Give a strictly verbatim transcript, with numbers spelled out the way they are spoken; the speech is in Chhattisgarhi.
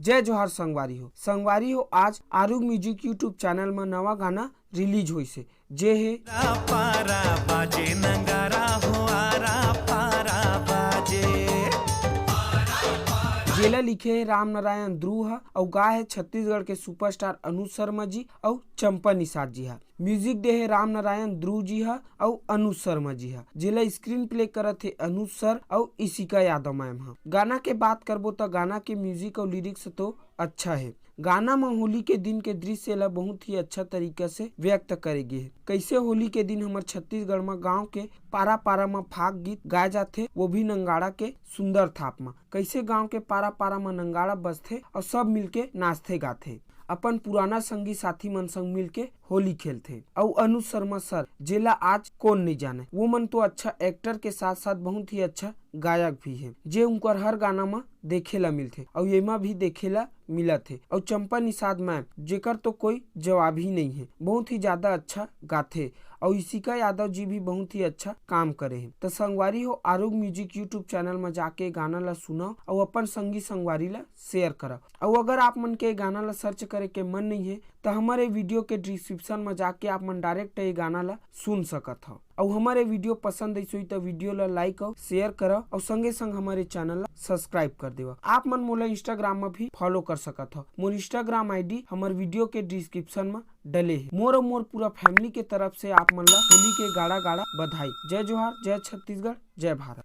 जय जोहार संगवारी हो। संगवारी हो, आज आरुग म्यूजिक YouTube चैनल म नवा गाना रिलीज होइस हे, जे हे पारा बाजे नंगारा हो, आरा पारा बाजे। जेला लिखे हे राम नारायण ध्रुव ह अउ गाए हे छत्तीसगढ़ के सुपरस्टार अनुज शर्मा जी अउ चंपा निषाद जी ह। म्यूजिक दे हे राम नारायण ध्रुव जी ह अउ अनुज शर्मा जी ह, जेला स्क्रीन प्ले करत हे अनुज सर अउ इशिका यादव मैम ह। गाना के बात करबो त गाना के म्यूजिक अउ लिरिक्स तो अच्छा हे। गाना म होली के दिन के दृश्य ला बहुत ही अच्छा तरीका से व्यक्त करे गे हे। कैसे होली के दिन हमर छत्तीसगढ़ म गांव के पारा पारा म फाग गीत गाए जाथे, वो भी नंगाड़ा के सुंदर थाप म। कैसे गांव के पारा पारा म नंगाड़ा बजथे अउ सब मिलके नाचथे गाथे, अपन पुराना संगी साथी मन संग मिलके होली खेलथे। अउ अनुज शर्मा सर, जेला आज कोन नइ जाने, वो मन तो अच्छा एक्टर के साथ साथ बहुत ही अच्छा गायक भी हे, जे उनकर हर गाना म देखे ला मिलथे अउ एमा भी देखे ला मिलत हे। अउ चंपा निषाद मैम, जेकर तो कोई जवाब ही नहीं है, बहुत ही ज्यादा अच्छा गाथे। अउ इशिका यादव जी भी बहुत ही अच्छा काम करे हे। त संगवारी हो, आरुग म्यूजिक YouTube चैनल म जाके गाना ला सुनव अउ अपन संगी संगवारी ला शेयर करव। अउ अगर आप मन के गाना ला सर्च करे के मन नहीं है, त हमारे वीडियो के डिस्क्रिप्शन म जाके आप मन डायरेक्ट ये गाना ला सुन सकत हव। अउ हमारे वीडियो पसंद आइस होही त वीडियो ला लाइक अउ शेयर करव अउ संगे संग हमारे चैनल ला सब्सक्राइब कर देवव। आप मन मोला Instagram म भी फॉलो कर सकत हव। मोर Instagram ID हमर वीडियो के डिस्क्रिप्शन म डले हे। मोर अउ मोर पूरा फैमिली के तरफ से आप मन ला होली के गाड़ा गाड़ा बधाई। जय जोहार, जय छत्तीसगढ़, जय भारत।